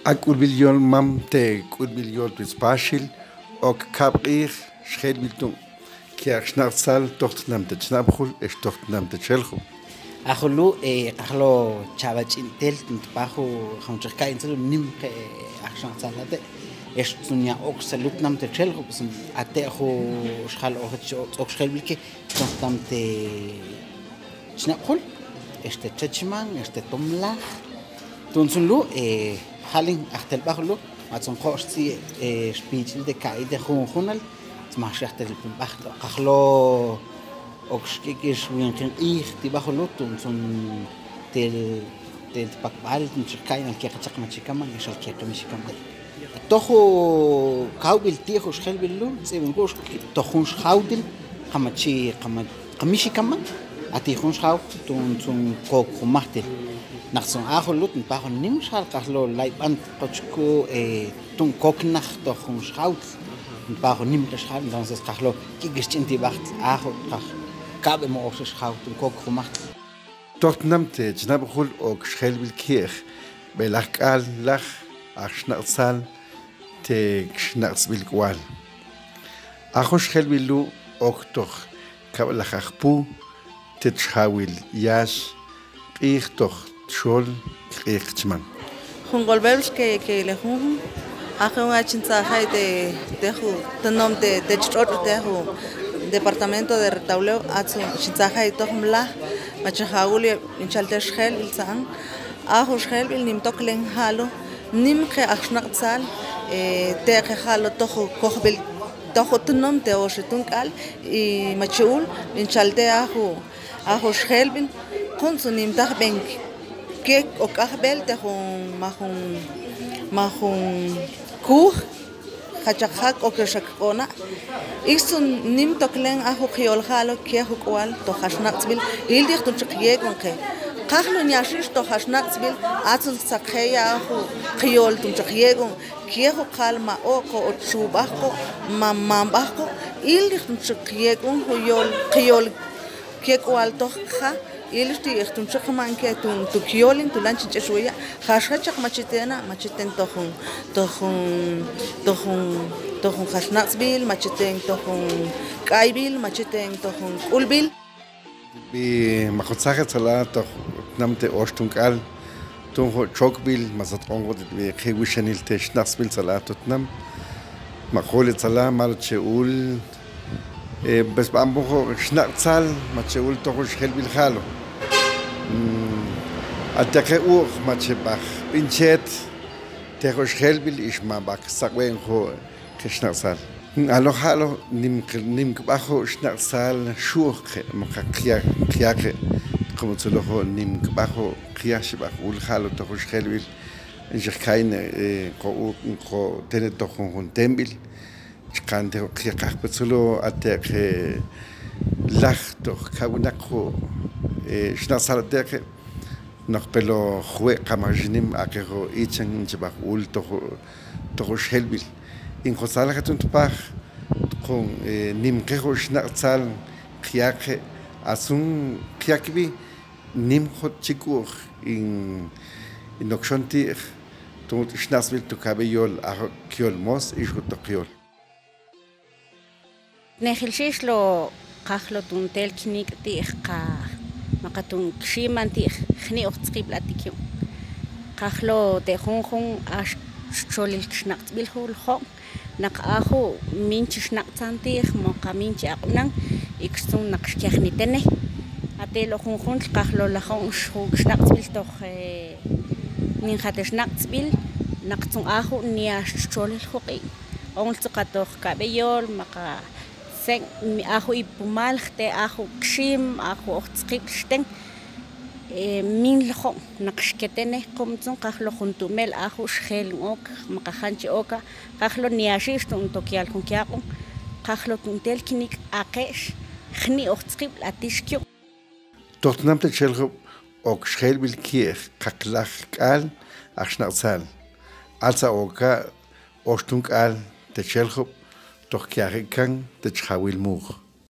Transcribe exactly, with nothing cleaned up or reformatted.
A k'ulbil yol mam, te k'ulbil yol twitz Paaxil, ok kab' q'iij xjelbil tu' kiyaaq' xnaq'tzal toj tnam te Chnab'jul ex toj tnam te Cheljo. A ju' lu', e, kajlo chaba' ch'in tel, tpaj ju', jun chi ka'iy tzalu nim ke, e, aj xnaq'tzal ate', ex tzun ya' ok tzalu tnam te Cheljo, pues, ate' ju' xjal oj, ok xjelbil ke, toj tnam te Chnab'jul, ex te Chachman, ex te Tomlaj. Tu'ntzun lu', e, jalin, aj tel b'aj ju' lu', ma tzun ko'x tz'i', e, xpich'il te ka'iy te junjunal, tzmax aj tel b'aj, kajlo, ok xk'ik'ix winqin q'iij ti' b'aj ju' lu', tu'ntzun tel, tel pakb'al, tu'ntzun chi ka'iy nal kiyaq chaq ma chi kaman, ex al kiyaq mi chi kaman. Toj ju' kawb'il ti' ju' xjelbil lu', tz'ib'in k'ux, toj jun xjawtil, kama chi, kama, kami chi kaman, a ti' jun xjaw, tu'ntzun kok jun majtil. Naq tzun a ju' lu', tpaj jun nim xjal kajlo layb'an, koch ku, e, tu'un kok naj toj jun xjawtl. Npaj jun nim ke xjal, entonces kajlo k'ik'ix ch'in ti' b'ajtl, a ju' kaj, kab'e mo ok xjawtl, tu'un kok jun majtl. Toj tnam te Chnab'jul ok xjelbil ki'ej b'elaj k'aal laj aj xnaq'tzal te xnaq'tzb'il k'ual. A jun xjelbil lu' ok toj kab'laj aj pu te txjawil yax q'iij toj txol q'iij chman. Jun k'olbebel ke, ke le junjun, a jun a chin tzajay te, te ju' tnom te, te Chtxotx' te ju' departamento de Retalhuleu, a tzun chin tzajay toj mlaj, ma chin jawul yab' nchal te xjelbil tzan. A ju' xjelbil nim toklen ja'lo, nim ke aj xnaq'tzal, e, te ke ja'lo toj ju' kojb'il, toj ju' tnom te oxi tun k'aal, i ma chi ul, nchal te a ju', a ju' xjelbil, kuntz nim tajb'en ke ok k'ajb'el te jun, ma jun, ma jun kuj, jachaq ja' k'oke xa kq'o'na'. Iktzun nim toklen a ju' qyol ja'lo kiej ju' k'ual toj aj xnaq'tzb'il, iltix tun chi qyek'on ke. Kajlo nyaxix toj aj xnaq'tzb'il, a tzun tzaqeya a ju' qyol tun chi qyek'on kiej ju' k'aal ma ok'o, o txu b'ajk'o, ma mam b'ajk'o, iltix tun chi qyek'on ju' yol, qyol kiej k'ual toj ja', iltix ti' tun chi qman ke tun, tun kyolen, tun lan chin ch'exweya', jaxka chaq ma chi tena', ma chi ten toj jun, toj jun, toj jun, toj jun aj xnaq'tzb'il, ma chi ten toj jun k'ayb'il, ma chi ten toj jun k'ulb'il. Bi ma jun tsaje tzalaj toj tnam te oxtun k'aal, tun ju' chokb'il, ma satq'on ju' ti' bi kiwixanil te xnaq'tzb'il tzalaj toj tnam. Ma jole' tzalaj, ma lo che ul, e, bes b'an b'on ju' xnaq'tzal, ma che ul toj ju' xjelbil ja'lo. Mm, a teqe u'j, ma che b'aj b'inchet te ju' xjelbil, ix ma b'aj saq'wen ju' ke xnaq'tzal. A lo ja'lo, nim, nim kb'aj ju' xnaq'tzal xu'j ke, ma ka qya, qyaqe, komo tzulu ju' nim kb'aj ju' qya, xib'aj ul ja'lo toj ju' xjelbil, nxex kayin, e, ko u, ko tene toj jun, jun temb'il, chkan te ju' qya kajpe tzulu, a teqe laj toj kawinaq ju', e, xnaq'tzal a teqe, Noq pelo jwe' kamax nim aqe ju' ichan chib'aj ul toj ju', toj ju' xjelbil. In jun tzalaje tun tpaj, tun, e, nimke ju' xnaq'tzal qyaqe, atzun qyaqb'i nim jut chik'u'j in, in nokxon ti'j, tun xnaq'tzb'il tun kab'e yol, a ju' kyol mos, ix ju' toj yol. Tnejilxix lo, kajlo tun tel kinik' ti'j qa, ma qa tun kiximan ti'j jni' oj tzqib'lati kyun. Kajlo te' junjun ax txolil kixnaq'tzb'il ju' ljo'n, naq a ju' min chi xnaq'tzan ti'j, mo qa min chi aq'unan, ikxtzun naq xkyajnitene. A te' lo junjuntl kajlo lajo'n ju' kixnaq'tzb'il toj, e, ninja te xnaq'tzb'il, naqtzun a ju' ni ax txolil juq'i'. Onltzun qa toj kab'e yol, ma qa sen, a ju' ipumal jte' a ju' kxim, a ju' oj tzqib'l xten, e, min ljo'n naq xketene, komtzun kajlo jun tu'mel a ju' xjelon ok, ma qa jan chi oka, kajlo ni axix tun tok yal jun kyaq'on, kajlo tun tel kinik' aqe'x, jni' oj tzqib'latix kyun. Toj tnam te Cheljob' ok xjelb'il ki'ej qaqlaj k'aal aj xnaq'tzal. Atza oka oxtun k'aal te Cheljob' toj kyaje' kan te chjawil muj.